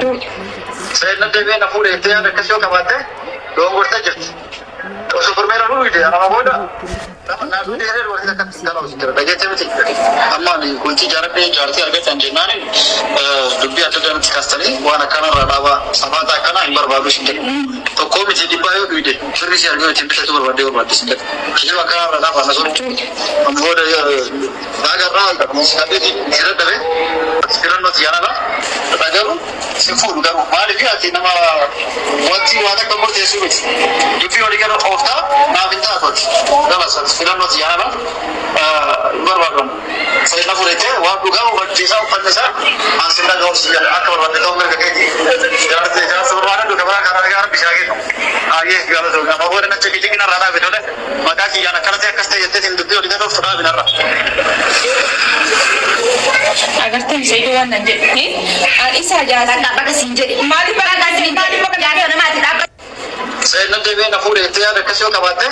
Seenna deebi'ee na fuudhe jettee yaada akkasii yoo qabaatte dogongortee jirti. Osoo kormeera nu dhuyde anama booda nama naa dhuyde jedhee dubartii takka intala osoo jira dhageette miti. Amma ani bultii jaaradhee jaartii argadhan jennaani dubbii adda addaa natti kaastanii waan akkana irraa dhaabaa safaata akkanaa hin barbaadu isin jedhe. Tokkoo miti dhibbaa yoo dhuyde firri si argee ittiin bitachuu barbaaddee barbaadde isin jedhe. Kijiba akkanaa irraa dhaabaa na soru. Amma booda Baagarraa si kadhee si dadhabe filannoo tiyyaan ala garuu si fuudhu garuu maaliif ati nama wanti waan akka murteessuu miti dubbii walii gara ooftaa naaf hin taatu ati galas ati filannoo tiyyaan ala hin barbaadu seenna fudhattee waan dhugaa hubachiisaa uffanni isaa an sin dhaga'u si jedha akka barbaadde ta'uu mirga keeti jaarsa jaarsa barbaada dhuga biraa karaa nagaa rabbi isaa kennu ayyee galatoomi amma booda nacha kijiqina irraa dhaabe tole. Maqaa kiyyaan akkana ta'e akkas ta'e jetteetiin dubbii olii gad ooftu dhaabi narraa. Agartee Saidoo waan nan jedhe. An isaa jaarsa. Bakka bakka siin jedhe. Maaliif Bakka bakka siin jedhe. maaliif bakka Jaarsa namaati dhaabbata. Seenna deebi'ee na fuudhe jettee yaada akkasii yoo qabaatte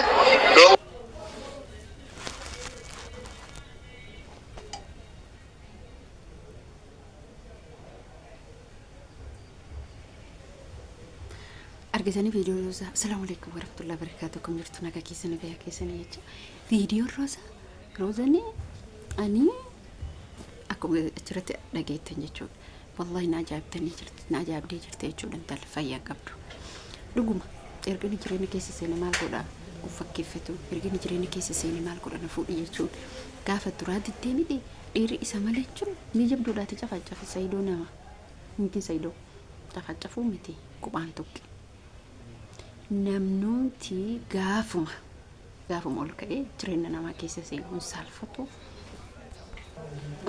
Argitanii viidiyoo Roozaa. Asalaamu alaikum warahmatullahi wabarakatuh. Akkam jirtu nagaa keessanii fayyaa keessanii jecha. Viidiyoon Roozaa Roozanii ani akkuma achirratti dhageettan jechuudha. Wallahi na ajaa'ibtanii jirti na ajaa'ibdee jirti jechuudha intalli fayyaa qabdu. Dhuguma erga inni jireenya keessa seene maal godha of fakkeeffatu erga inni jireenya keessa seene maal godha na fuudhi jechuun gaafa duraa diddee miti dhiirri isa malee hin jiru ni jabduudhaati cafacafi sayidoo nama. Miti saido cafacafuu miti qubaan tuqqi. Namnumti gaafuma gaafuma ol ka'ee jireenya namaa keessa seenu hin saalfatu.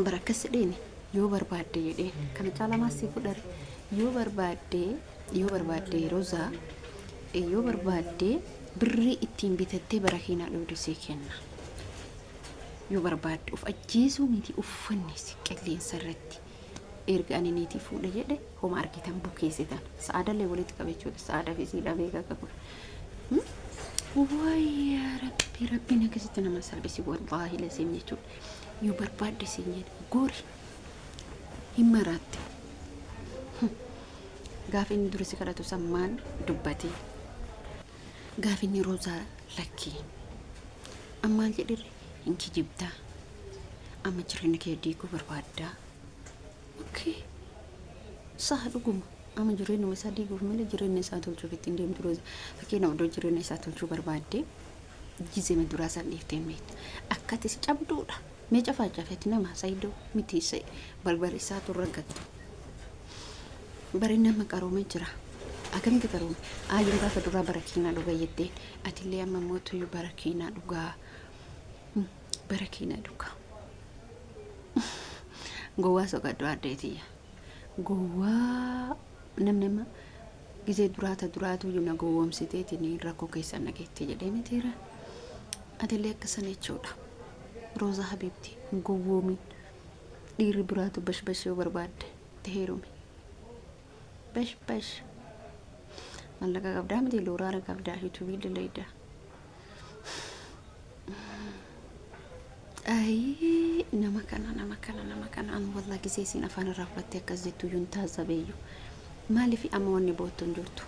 Bara akkas jedheeni yoo barbaadde jedheen kana caalaa maal sii godhare yoo barbaadde yoo barbaadde rozaa yoo barbaadde birrii ittiin bitattee barakiinaa dhugdu sii kenna. Yoo barbaadde of ajjeesuu miti uffannisi qilleensa irratti. Erga ani niitii fuudhe jedhe homa argitan bukeessitan. Sa'aadallee walitti qabe jechuudha. Sa'aadaa fi siidhaa beekaa akka kun. Waay yaa rabbi rabbiin akkasitti nama salphisi wallaahi lasiin jechuudha. Yoo barbaadde siin jedhe gori hin maraatte. Gaafa inni dura si kadhatu san maal dubbate? Gaafa inni roozaa lakkii. Ammaal jedhirre hin kijibdaa. Amma jireenya kee diiguu barbaaddaa? Okay. Saha dhuguma. Amma jireenyuma isaa diiguuf malee jireenya isaa tolchuuf ittiin deemtu rooza. Fakkeenyaaf iddoo jireenya isaa tolchuu barbaadde gizema duraa san dhiiftee hin beektu. Akkati si cabduudha. Mee cafaa cafeeti nama saidoo miti balbala isaatu irra gattu. Bari nama qaroome jira. Akkamitti qaroome? Ayyuun gaafa duraa barakiinaa dhugaa jetteen atillee amma mootuyyuu barakiinaa dhugaa. Barakiina dhuga. Gowwaa soqadhu addee tiyya. Gowwaa namni amma gizee duraata duraatu iyyuu na gowwoomsiteetiin rakkoo keessa na geette jedhee mitiira. Atillee akka sana jechuudha. Roozaa Habiibti hin gowwoomin. Dhiirri biraatu bashbash yoo barbaadde itti heerumi. Bash bash. Mallaqa qabdaa miti looraara qabdaa yuutuubii dalayda. Ayii nama kana nama kana nama kana an wallah gisee isin afaan irraa fudhattee akkas jettu iyyuu hin taazzabeeyyu. Maaliif amma wanni boottu hin jirtu.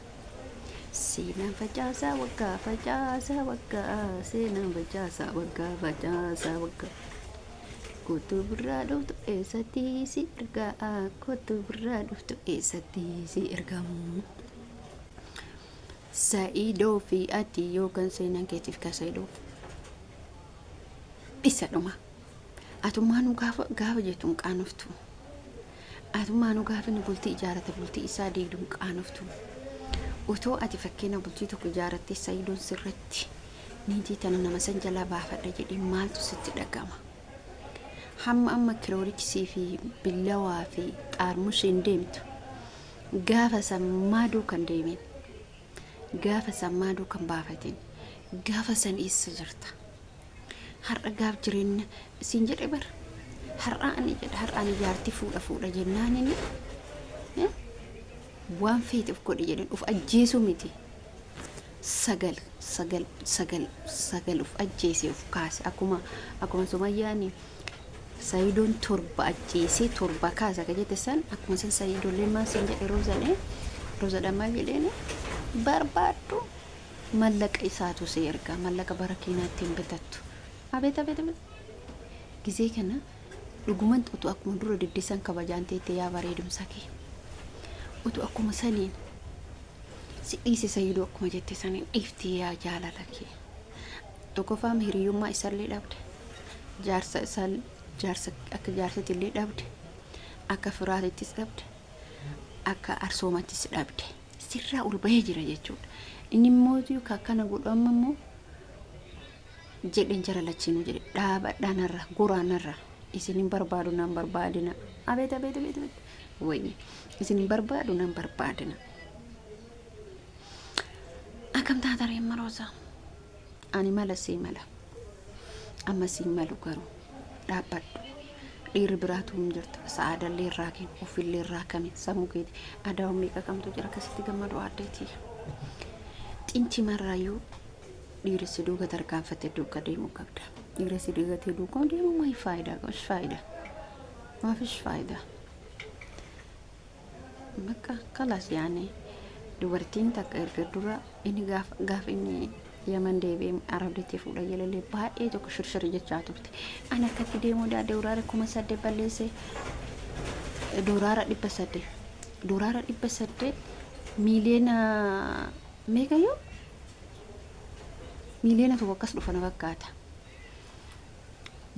Seenaan facaasaa waggaa facaasaa waggaa seenaan facaasaa waggaa facaasaa waggaa. Kottu birraa dhuftu eessatti si ergaa kottu birraa dhuftu eessatti si ergamu. Sa'idoo fi ati yookaan seenaan keetiif ka Sa'idoo isa dhuma. Atummaanuu gaafa gaafa jettu hin qaanoftu. Atummaanuu gaafa inni bultii ijaarate bultii isaa diigdu hin qaanoftu. Otoo ati fakkeenya bultii tokko ijaarattee Sa'idoon sirratti niitii tana nama san jalaa baafadha jedhee maaltu sitti dhagama? Hamma amma kilooriksii fi billawaa fi xaarmushiin deemtu Gaafa san maa duuka hin deemin? Gaafa san maa duuka hin baafatin? Gaafa san eessa jirta? Har'a gaaf jireenya siin jedhe bar. Har'a ani jedhe har'a ani jaartii fuudha fuudha jennaan inni waan feete of godhi jedhen of ajjeesuu miti. Sagal sagal sagal sagal of ajjeese of kaase akkuma akkuma sumayyaani. Sayidoon torba ajjeesee torba kaasa ka jette san akkuma san sayidoollee maal siin jedhe roozadhe roozadha maal jedheeni barbaaddu mallaqa isaatu si erga mallaqa bara keenyaatti hin bitattu. Abeet abeet abeet. Gizee kana dhuguman utuu akkuma dura diddisan kabajaan teette yaa bareedumsa kee. Utuu akkuma saniin si dhiise Sayidoo akkuma jette saniin dhiifti yaa jaalala kee. Tokkoffaan hiriyyummaa isallee dhabde. Jaarsa isaa jaarsa akka jaarsatti illee dhabde. Akka firaatittis dhabde. Akka arsoomattis dhabde. Sirraa ol bahee jira jechuudha. Inni immoo ka akkana godhu amma immoo jedhen jara lachiinuu jedhe dhaabadhaa narra goraa narra isin hin barbaadu nan barbaadina abeet abeet abeet abeet wayne isin hin barbaadu nan barbaadina akkam taata reemma roozaa ani mala sii mala amma sii malu garuu dhaabbadhu dhiirri biraatu hin jirtu sa'aadallee irraa kennu ofillee irraa kami sammuu keeti adaa'u meeqa kamtu jira akkasitti gammadu aaddeetii xinti marraayyuu Dhiira si duuka tarkaanfate duuka deemuu qabda. Dhiira si dhiigatee duuka deemuu maal faayidaa qaba? Faayidaa. Maafish faayidaa. Bakka kalas yaani dubartiin takka erga dura inni gaafa gaafa inni Yaman deebi'ee Arabditti fuudha jalalee baay'ee tokko shirshir jechaa turte. Ani akkatti deemuu daadde uraara 8000 balleesse doolaara 800 doolaara 800 miiliyoona meeqayyuu 1 million akkas dhufa na fakkaata.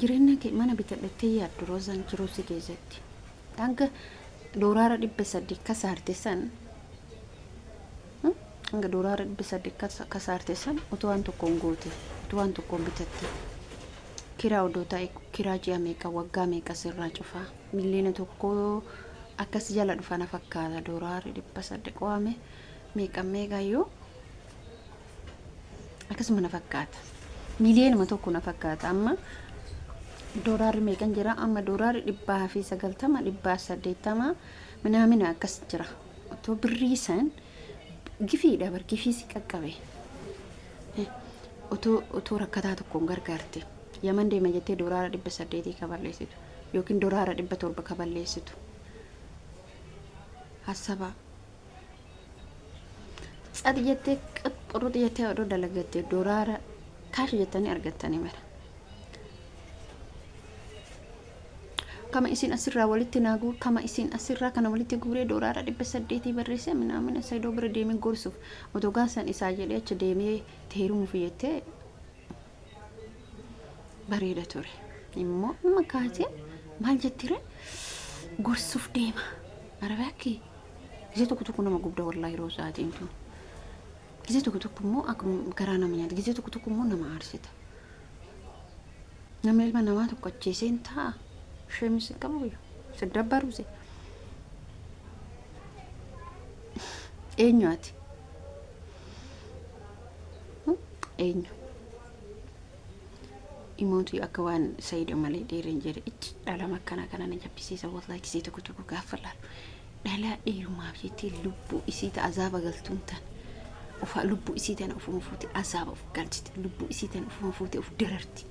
Jireenya kee mana bitadhattee yaaddu roozaan jiruu si keessatti. Hanga doolaara 800 kasaarte san hanga doolaara 800 kasaarte san utuu waan tokkoon goote utuu waan tokkoon bitatte kiraa odoo ta'e kiraa ji'a meeqa waggaa meeqa sirraa cufaa 1 million akkas jala dhufa na fakkaata doolaarri 800 qo'ame meeqa meeqayyuu akkasuma na fakkaata. 1 million na fakkaata. Amma doolaarri meeqan jira? Amma doolaarri 190 180 minaamina akkas jira. Otoo birrii san gifiidha bar gifii si qaqqabe. Otoo rakkataa tokkoon gargaarte. Yaman deema jettee doolaara 800 kaballeessitu yookiin doolaara 700 kaballeessitu. Hassabaa. Tsat jettee qurrux jettee odoo dalagatte doolaara kaash jettanii argattanii mara. Kama isin asirraa walitti naaguu kama isin asirraa kana walitti guuree doolaara 800 barreessee minaamina Saidoo bira deemee gorsuuf otoo gaasan isaa jedhee achi deemee heerumuuf jettee bareeda ture. Immoo amma kaatee maal jettire gorsuuf deema. Arabaakki gisee tokko tokko nama gubda wallaahi roosaatiin tun. Gisee tokko tokko immoo akkuma garaa nama nyaata. Gisee tokko tokko immoo nama aarsita. Namni ilma namaa tokko ajjeesee hin ta'a. Sheemis hin qabu si dabbaruuse. Eenyu ati? Eenyu? Imootu akka waan Sayido malee dhiirri hin jedhe icci dhalama akkana kana na jabbisiisa wallahi gisee tokko tokko gaafa laalu dhalaa dhiirumaaf jettee lubbuu isii ta azaaba galtuun tan ufa lubbuu isii tana ufuma fuute azaaba uf galchite lubbuu isii tana ufuma fuute uf dararti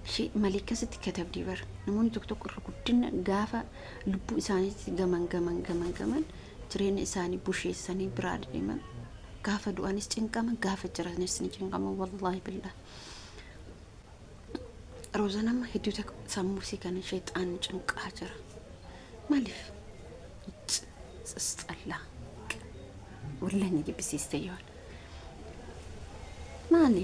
ishee malee akkasitti katabdii bara namoonni tokko tokko irra guddina gaafa lubbuu isaaniitti gaman gaman gaman gaman jireenya isaanii busheessanii biraa deeman gaafa du'anis cinqaman gaafa jiranis ni cinqaman wallaahi billaa Roozaan amma hedduu takka sammuu isii kana sheexaanni cinqaa jira. Maaliif? Tsisxallaa. Wallahi na jibbisiiste yoon. Maali?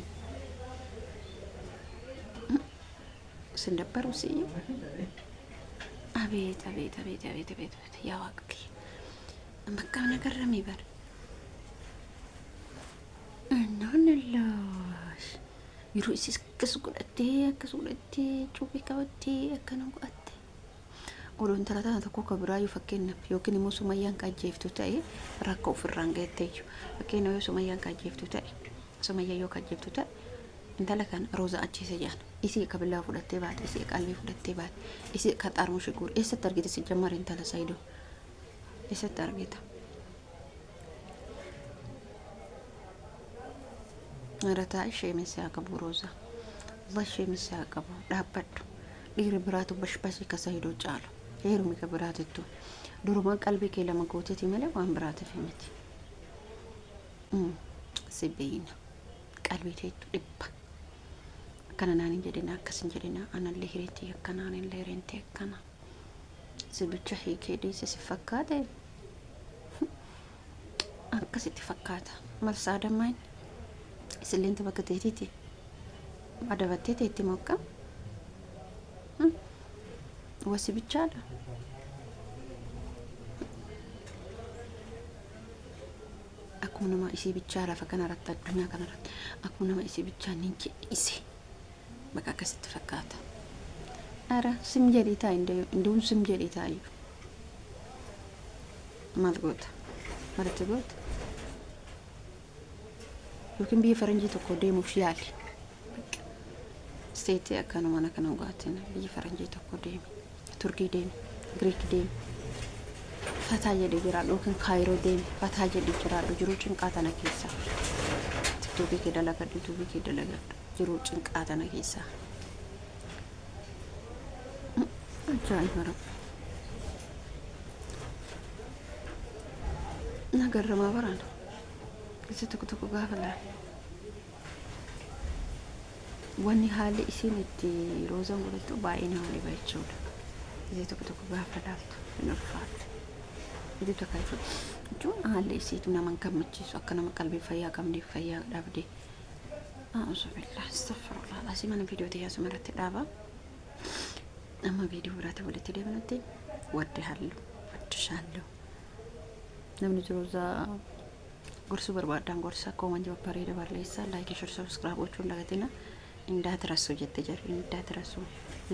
Sin dabbaru siyyuu. Abeet abeet abeet abeet abeet abeet yaa waaqa kiyya. Bakka na garramee bara. Innaan yeroo isis akkas godhattee akkas godhattee cuuphii qabattee akkana godhatte. Odoo intala tana tokko akka biraa yoo fakkeenyaaf yookiin immoo Sumayyaan ka ajjeeftu ta'e rakkoo ofirraan geetteeyyu. Fakkeenyaaf yoo Sumayyaan ka ajjeeftu ta'e Sumayyaan yoo ka ajjeeftu ta'e intala kana Rooza ajjeese jedhan. Isii ka billaa fudhattee baate isii ka qalbii fudhattee baate isii ka xaarmushii guure eessatti argite si jammar intala Saayidoo eessatti argita? Marataa ishee misaa qabu Rooza. Allah ishee misaa qabu dhaabbadhu. Dhiirri biraatu bashbashii ka Sahidoo caalu. Heerumi ka biraatittu. Durumaa qalbii kee lama gooteeti malee waan biraatiif miti. Si beeyna. Qalbii teettu dhibba. Akkana naan hin jedhina, akkas hin jedhina, anallee hireen tiyya akkana, anillee hireen tiyya akkana. Si bicha hiikee dhiise si fakkaate? Akkasitti fakkaata. Marsaa dammaan isilleen bakka teetiiti. Adabattee teetti moo akkam? Wasi bichaadha. Akkuma nama isii bichaa lafa kanarratti, addunyaa kanarratti akkuma nama isii bichaa ni jedhise. Bakka akkasitti fakkaata. Ara sim jedhii taa'i, hinduun sim jedhii taa'i. Maal goota? Maaltti goota? Yookiin biyya faranjii tokko deemuuf yaali. Isteetii akkanuma mana kana dhugaatiin biyya faranjii tokko deemi. Turkii deemi. Giriik deemi. Fataa jedhee jiraadhu, yookiin Kaayiroo deemi. Fataa jedhee jiraadhu jiruu cinqaa tana keessa. Tiktookii kee dalagadhu, Yuutuubii kee dalagadhu, jiruu cinqaa tana keessa. Ajaa'iba rabbi. Nagarramaa baraan. Isa tokko tokko gaafa laala. Wanni haalli isiin itti Roozaan godhattu baay'ee nama dhiba jechuudha. Isa tokko tokko gaafa laaltu hin ulfaatu. Ija takka jechuun haalli isiitu nama hin gammachiisu, akka nama qalbii fayyaa qabneef fayyaa dhabde. A'uuzubillah, astaghfirullah. Asii mana viidiyoo tiyyaa asuma irratti dhaaba. Amma viidiyoo biraatti walitti deebinutti wadde halluu waddishaallu. Namni jiruusaa gorsuu barbaaddan gorsa koomantii babbareeda barreessaa, like, share, subscribe gochuun dagatina. እንዳትረሱ jette jarri, እንዳትረሱ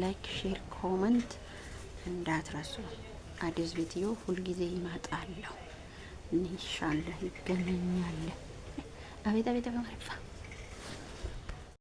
like, share, comment እንዳትረሱ። አዲስ ቪዲዮ ሁልጊዜ ይመጣለሁ። ኢንሻአላህ ይገናኛል። አቤት አቤት፣ በማሪፋ።